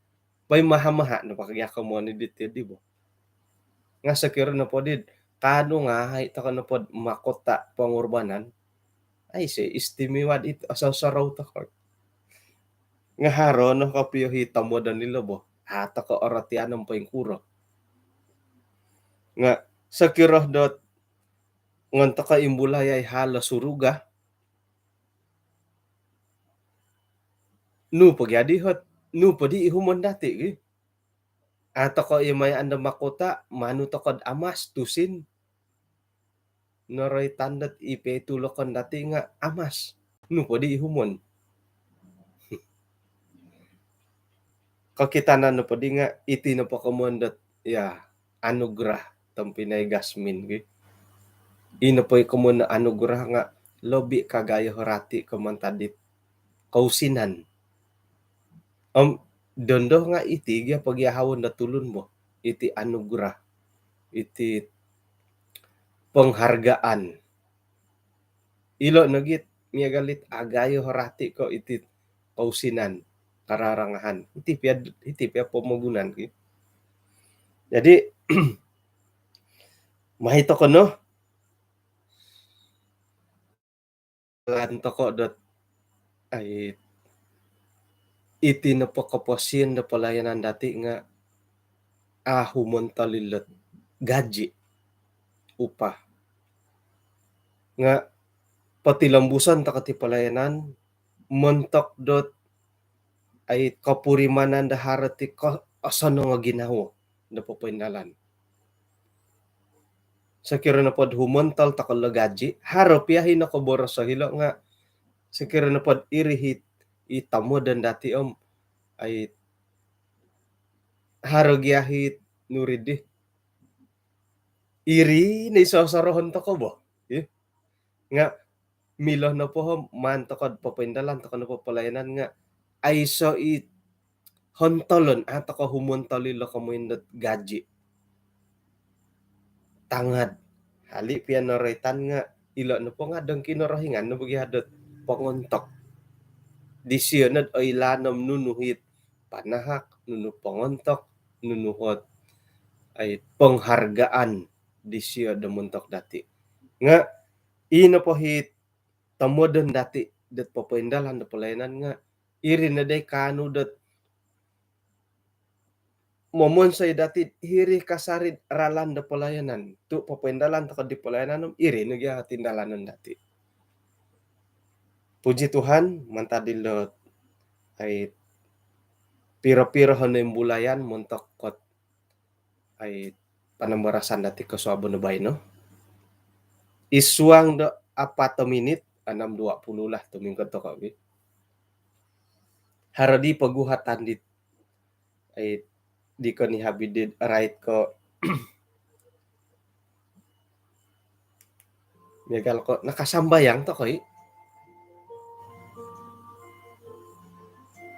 pai maha-maha nopo ka gia komoyon i diti di bo. Nga' sokiro nopo di kaanu nga' ai toko' nopo do mahkota pongurbanan, aiso istimewa dit osorou-sorou toko'. Nga' haro no kopio i tomodon ilo' bo. A' toko' orotian om poingkuro. Nga' sokiro dot ngon toko' imbulayai halo suruga, nu po gia di hot, nu po di ihumon dati' gi. A' toko' i mayaan do mahkota, manu toko'd amas, tusin. Noroitan dot i pia i tulokon dati' nga' amas. Nu po di ihumon. Kokitanan nopo di nga' iti nopo komoyon dot, ya, anugerah tompinai Gasmin ki. Ino po i komoyon anugerah nga' lobi kagayo rati ko mantad dit kousinan. Om dondo nga' iti gia pogiahawon do tulun bo. Iti anugerah. Iti penghargaan. Ilo' nogi it miagal it agayo rati ko iti kousinan, kararangahan. Iti pia, iti pia pomogunan ki. Jadi, mai toko' no. Lan toko' dot, ai, iti nopo koposion do pelayanan dati' nga' a' humontol ilot gaji, upah. Nga' potilombuson toko' ti pelayanan montok dot, ai, kopurimanan do haro ti ko-, osonong o ginawo do popoindalan. Sokiro nopod humontol toko' lo gaji, haro pia i nokoboros o hilo' nga' sokiro nopod iri i, i tomodon dati' om, ai, haro gia i nuri di. Iri no i sosorohon toko' bo. Ih. Nga' milo nopo om maan toko'd popoindalan toko' nopo pelayanan nga' aiso i hontolon, a' toko' humontol ilo komoyon dot gaji. Tangad. Hali' pia noroitan nga' ilo' nopo nga' dong Kinorohingan no bo gia dot pongontok. Disio nod oilaan om nunu it panahak, nunu pongontok, nunu hot, ai, penghargaan disio do montok dati'. Nga' ino po it tomodon dati' dot popoindalan do pelayanan nga' iri no dai kaanu dot momonsoi dati' hiri kasari'd ralan do pelayanan. Tu' popoindalan toko' di pelayanan om iri no gia tindalanon dati'. Puji Tuhan, mantad ilo, ai, piro-piro hono imbulayan montok kot, ai, panambarasan dati' kosuabon do baino. Id suang do apat minit, enam dua puluh lah tumingkod toko' wi. Haro di poguhatan dit, ai, di koniab di rait ko miagal ko nakasambayang toko' i.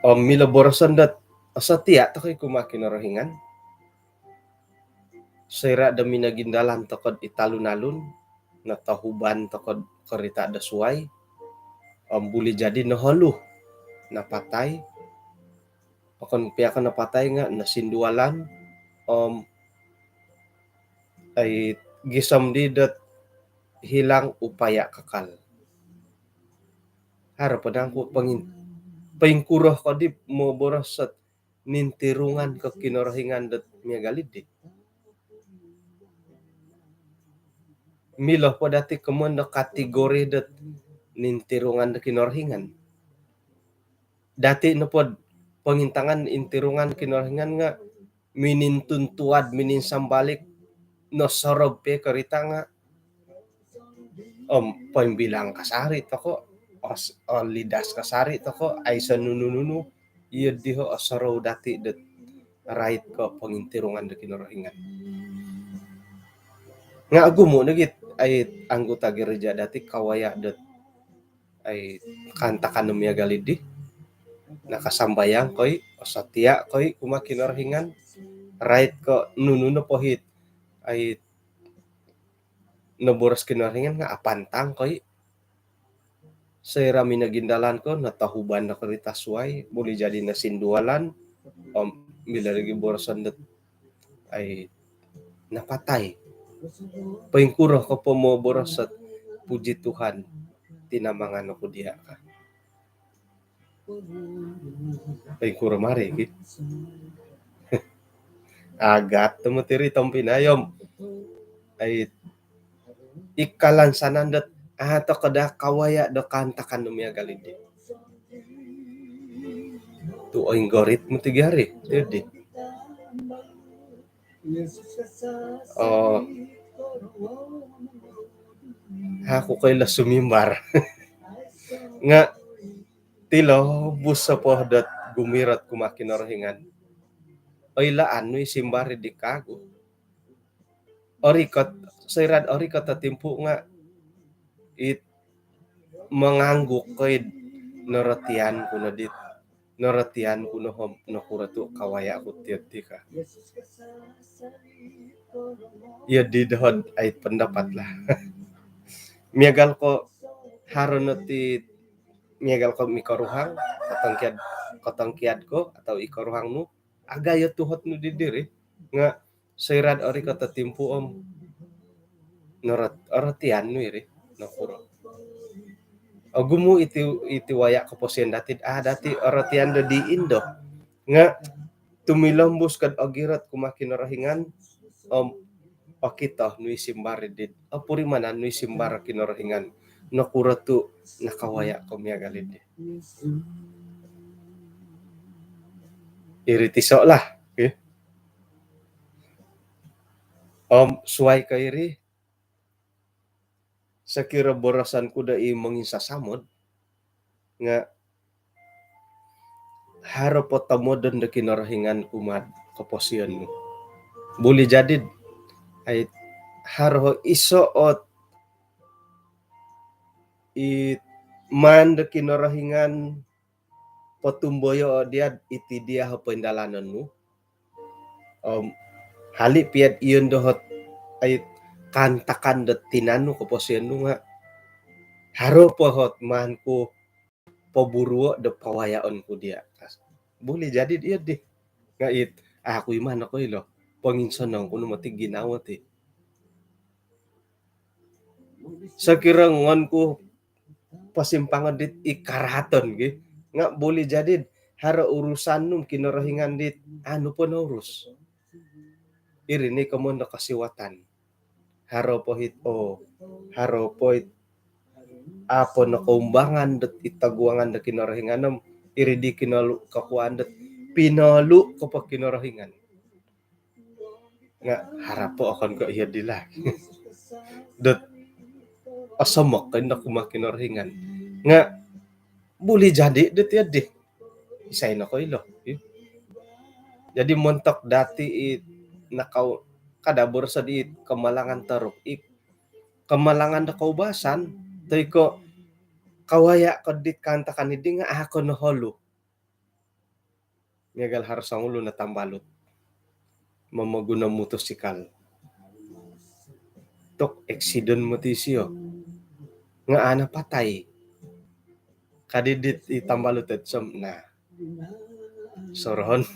Om milo boroson dot setia toko' i kumaa Kinorohingan. Soira' do minogindalan toko'd i talun-alun, notohuban toko'd korita' do suwai, om buli jadi noholu napatai. Okon pia ko napatai nga' nosindualan, om, ai, gisom di dot hilang upaya kekal. Haro po nangku pongin-, poingkuro ko di moboros dot nintirungan ko Kinorohingan dot miagal di. Milo po dati' komoyon do kategori dot nintirungan do Kinorohingan. Dati' nopod pongintangan intirungan Kinorohingan nga' minintuntuad, mininsambalik, nosorob pia korita' nga' Om poimbilang kasari toko, os olidas kasari toko, aiso nunu-nunu. Iyo diho osorou dati dot rait ko pongintirungan do Kinorohingan. Nga ogumu nogi it ai anggota gereja dati kawaya dot ai kaantakan do miagal idi. Nakasambayang koi, osotia koi kumaa Kinorohingan, rait ko nunu nopo it ai noboros Kinorohingan nga apantang koi. Soira minogindalan ko, notohuban no korita suai, buli jadi nosindualan, om bila lagi boroson dot ai napatai. Poingkuro ko po moboros dot puji Tuhan, tinamangan oku dia ka. Ai kuro mari ki. Agat tu mutiri tompinai om ai ikalan sanandot ato kada kawaya do kaantakan do miagal idi. Tu oinggorit muti gari jadi. Oh, aku koilo sumimbar. Nga tilobus opo dot gumirot kumaa Kinorohingan. Oilaan nu i simbar di kagu. Orikot, soirad orikot o timpu nga it mangangguk koid norotian ku no dit. Norotian ku no om nokuro tu kawaya ku tiad ti ka. Iyo di dohod ai pendapat lah. Miagal ko haro no ti, miagal ko mikoruhang, kotongkiad, kotongkiad ko atau ikoruhang nu, agayo tuhot nu di diri, nga soirad orikot o timpu om norot-, orotian nu iri, nokuro. Ogumu iti, iti waya koposion dati, ah, dati orotian do di indo. Nga tumilombus kad ogirot kumaa Kinorohingan, om okito nu i simbar di, opurimanan nu i simbar Kinorohingan. Nokuro tu nakawaya ko miagal idi. Iri tiso lah, eh. Om suai ko iri, sokiro boroson ku do i monginsasamod, nga haro po tomodon do Kinorohingan kumaa koposion nu. Buli jadi ai haro iso ot i maan do Kinorohingan potumboyo dia iti dia ho poindalanon nu. Om hali piad iyon dohot ai kaantakan do tinan nu koposion nu nga haro po hot maan ku poburuo do pawayaon ku dia. Buli jadi dia di. Nga it aku iman aku ilo. Ponginsonong ku no moti ginawo ti. Sokiro ngon ku pasimpangan dit i karahaton gi. Nga buli jadi haro urusan nu Kinorohingan dit anu po nourus. Iri ni komon do kosiwatan. Haro po hit, oh, haro po hit apo nokoumbangan dot i toguangan do Kinorohingan om iri di kinolu kokuan dot pinolu ko po Kinorohingan. Nga haro po okon ko iyo di lah. Dot osomok ko ino kumaa Kinorohingan. Nga buli jadi dot iyo di. Isai nokoilo. Jadi montok dati i nakau kada boroso di kemalangan teruk i kemalangan do koubasan, toi ko kawaya ko dit kaantakan idi nga ako noholu. Miagal haro songulun o tambalut momoguno motosikal. Tok eksiden moti isio. Nga ana patai. Kadidit i tambalut et som, nah. Sorohon.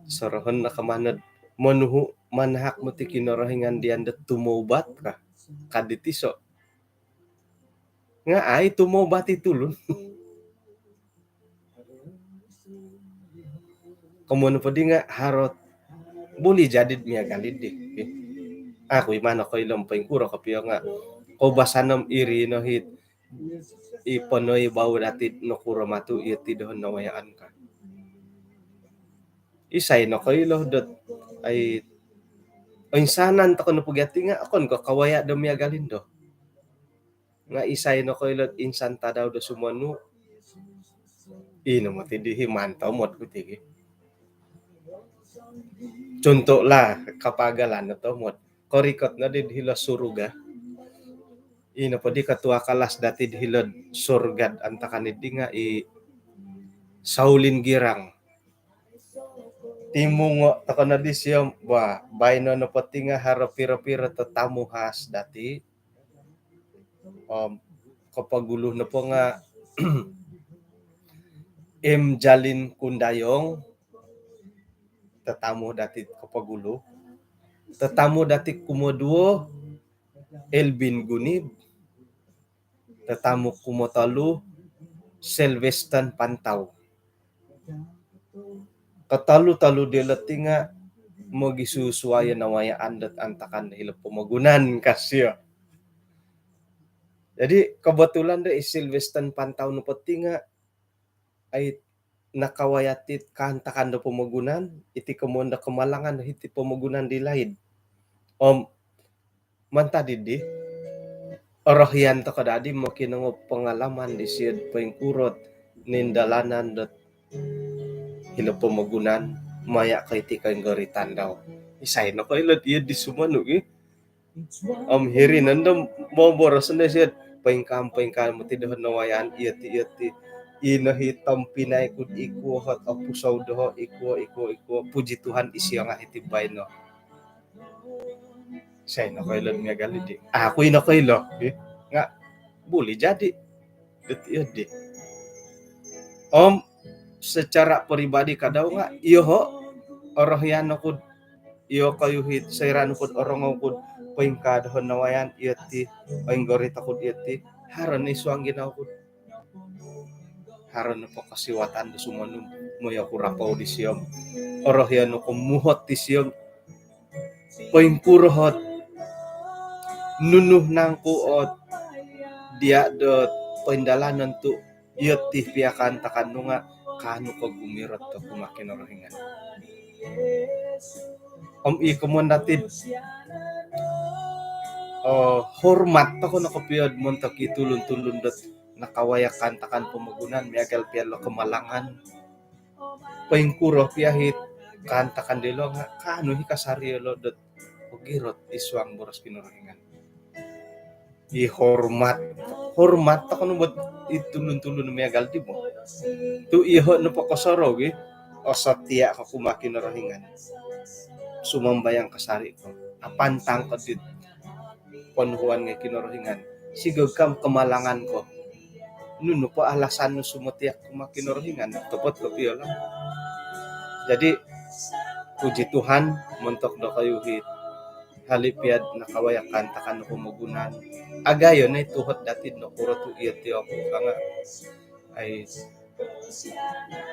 Sorohon no kamanad. Monuhu manahak moti Kinorohingan dian dot tumoubat ka. Kadit iso. Nga ai tumoubat i tulun. Komon po di nga harot buli jadi miagal idi. Aku iman ako ilo poingkuro kopio nga koubasan om iri no hit i ponoi bau dati nokuro matu iyo ti dohon nawayaan ka. Isai nokoilo dot ai oinsanan toko nopo gia ti nga okon ko kawaya do miagal indo. Nga' isai nokoilo'd insan tadau do sumonu', ino moti di hi mantomod ku ti gi. Contohlah, kapagalan no tomod. Korikot noddi hilo' surga. Ino poddi ketua kelas dati'd hilo'd surga'd antakan iddi nga' i Saulin Girang. Timungo' toko' noddi siyo, wah, baino nopo ti nga' haro piro-piro tetamu khas dati'. Om kopogulu nopo nga' M Jalin Kundayong, tetamu dati' kopogulu. Tetamu dati' kumoduo, Elvin Gunib. Tetamu kumotolu, Sylvester Pantau. Kotolu-tolu dilo' ti nga' mogisusuai nawayaan dot antakan do hilo' pomogunan ka siyo. Jadi kebetulan do i Sylvester Pantau nopo ti nga' ai nakawaya' ti kaantakan do pomogunan, iti komoyon do kemalangan do hiti pomogunan di laid. Om mantad iddi, orohian toko' daddi mokinongou pengalaman disiyo'd poingkuro't nindalanan dot hilo' pomogunan maya' ko iti koinggoritan dau. Isai nokoilo'd iyo'ddi sumonu' gi. Om hiri nondo moboros no siyo'd poingkaa-poingkaa moti doho' nawayaan iyo ti, iyo ti. Ino hi tompinai ku'd ikuo hot opusou doho' ikuo, ikuo, ikuo. Puji Tuhan, isiyo nga' hiti baino. Isai nokoilo'd miagal iddi? Aku i nokoilo, eh. Nga' buli jadi dot iyo'ddi. Om secara peribadi kadau nga' iyoho' orohian oku'd iyokoyu hit soira' nopo'd orongou ku'd poingkaa doho' nawayaan iyo ti, oinggorit oku'd iyo ti, haro no i suang ginawo ku'd. Haro nopo kosiwatan do sumonu', moyo ku rapou disiyo om orohian oku muhot disiyo om poingkuro hot, nunu nangku ot diya' dot koindalanon tu' iyo ti pia kaantakan nu nga' kaanu ko gumirot do kumaa Kinorohingan. Om i komoyon dati'd, eh, hormat toko' no kopio'd montok i tulun-tulun dot nakawaya' kaantakan pomogunan miagal pia lo kemalangan. Poingkuro pia hit kaantakan dilo' nga' kaanu hi kasari iyolo' dot ogirot i suang boros Kinorohingan. I hormat, hormat toko' no bo'd i tulun-tulun miagal di bo. Tu' iyoho' nopo kosorou gi, osotia' ko kumaa Kinorohingan. Sumambayang kasari ko. Apantang ko dit ponuhuan ngai' Kinorohingan. Sigog kam kemalangan ko, nunu po alasan nu sumotia' kumaa Kinorohingan? Topot kopio lah. Jadi, puji Tuhan, montok dokoyu hit, hali' pia'd nakawaya' kaantakan nu pomogunan. Agayo no i tuhot dati'd nokuro tu' iyo ti oku ka nga'. Ai,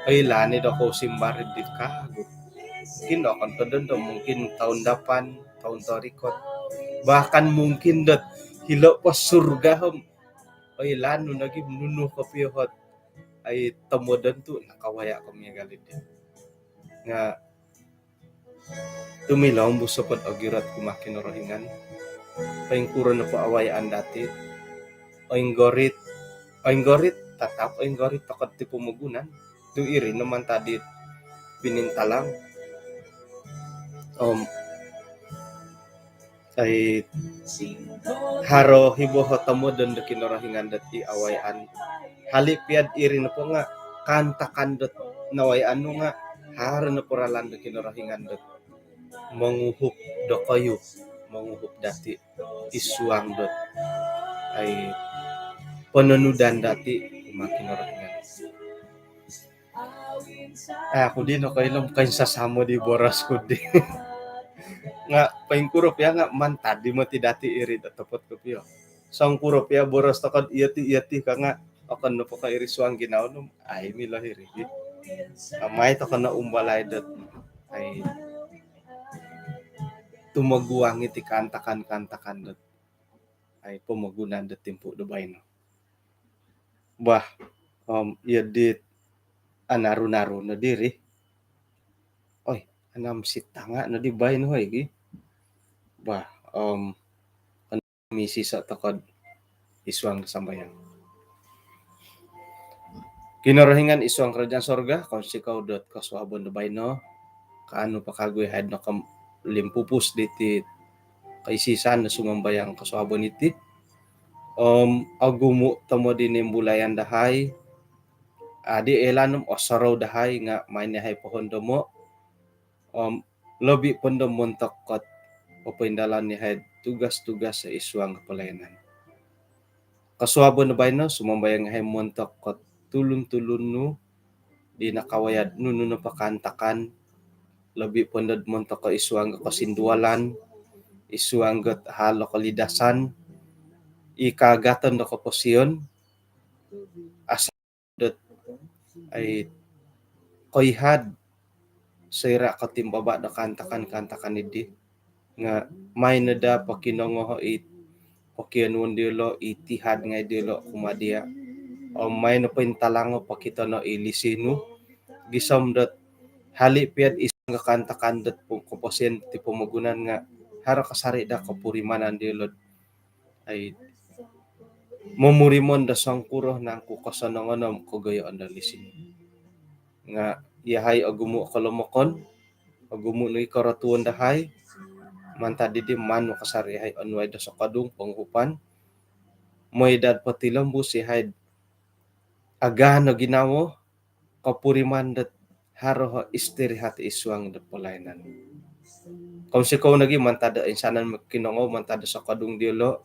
oilaan i' dokou simbar iddi kagu. Mungkin okon ko dondo, mungkin toun dapan, toun torikot. Bahkan mungkin dot hilo' po surga om oilaan nu nogi nunu kopio hot ai tomodon tu' nakawaya' ko miagal iddi. Nga' tumilombus opod ogirot kumaa Kinorohingan. Poingkuro nopo awayaan dati', oinggorit, oinggorit, tatap oinggorit toko' ti pomogunan. Tu' iri no mantad dit pinintalang. Om ai, haro hi bo hot tomodon do Kinorohingan dot i awayaan. Hali' pia'd iri nopo nga' kaantakan dot nawayaan nu nga' haro nopo ralan do Kinorohingan dot monguhup dokoyu, monguhup dati' i suang dot ai, pononudan dati' kumaa Kinorohingan. Aku di nokoilo om koinsasamo di boros ku di. Nga' poingkuro pia nga' mantad di moti dati' iri do topot kopio. Songkuro pia boros toko'd iyo ti, iyo ti ka nga' okon nopo ko iri suang ginawo nu, ai milo iri di. Amai toko' no umbalai dot ai, tumoguang iti kaantakan-kaantakan dot ai, pomogunan do timpu' do baino. Bah, om iyo dit anaru-naru no diri. Oi, anam sitanga' no di baino hoi gi. Bah, om misiso' toko'd isuang do sambayang. Kinorohingan isuang kerajaan sorga, kounsikou dot kosuabon do baino, kaanu po kagu yahai do nokolimpupus diti kaisisan do sumambayang kosuabon iti. Om ogumu tomod i nimbulayan dahai, adi ilaan om osorou dahai nga main yahai pohon domo, om lobi pondo montok kot popoindalan yahai tugas-tugas isuang pelayanan. Kosuabon do baino sumambayang yahai montok kot tulun-tulun nu di nakawaya do nunu nopo kaantakan, lobi pondo montok ko isuang kosindualan, isuang got hal kolidasan, i kaagaton do koposion, asa dot ai koihad soira kotimbaba do kaantakan-kaantakan idi nga main no daa pokinongoho i pokionuon diolo, i tihad ngai diolo kumaa dia. Om main no pointalango pokitono i lisi nu gisom dot hali piad isuang kaantakan dot koposion ti pomogunan nga haro kasari daa kopurimanan diolo ai momurimon do songkuro nangku kosonongon om kogoyoon do lisi nu. Nga yahai ogumu kolomokon, ogumu nogi korotuon dahai, mantad didi maan nu kasari yahai onuai do sokodung ponguhupan, moi dot potilombus yahai agaan o ginawo, kopuriman dot haro ho istirahat isuang dot pelayanan. Kounsikou nogi mantad do insanan mokinongou mantad do sokodung diolo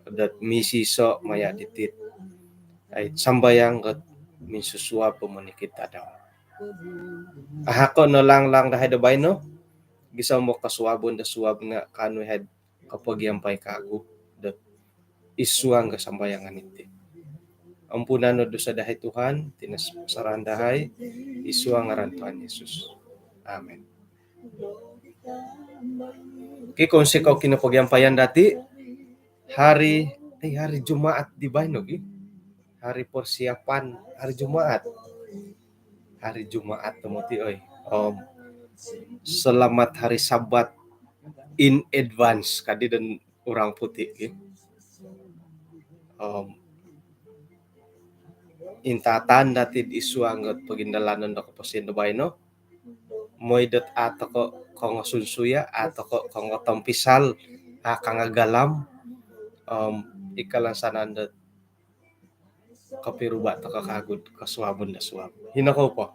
dot misiso maya diti. Ai sambayang got minsusuab po monikid tadau. Ahako no laang-laang dahai do baino, gisom do kosuabon do suab nga kaanu yahai kopogiampai kagu dot isuang kasambayangan iti. Ampunan no dosa dahai Tuhan, iti no saraan dahai isuang ngaran Tuhan Yesus. Amin. Okey, kounsikou kinopogiampayan dati hari, eh, hari Jumaat di baino gi. Hari persiapan hari Jumaat. Hari Jumaat tomod ti oi. Om selamat hari Sabat in advance kadi dan orang putih gi. Om intatan dati isuang got pogindalanon do koposion do baino. Moi dot atoko kongo sunsuya, atoko kongo tompisal, a kangagalam. Om ikalansanan dot kopiruba toko kagu do kosuabon do suab. Hino kou po.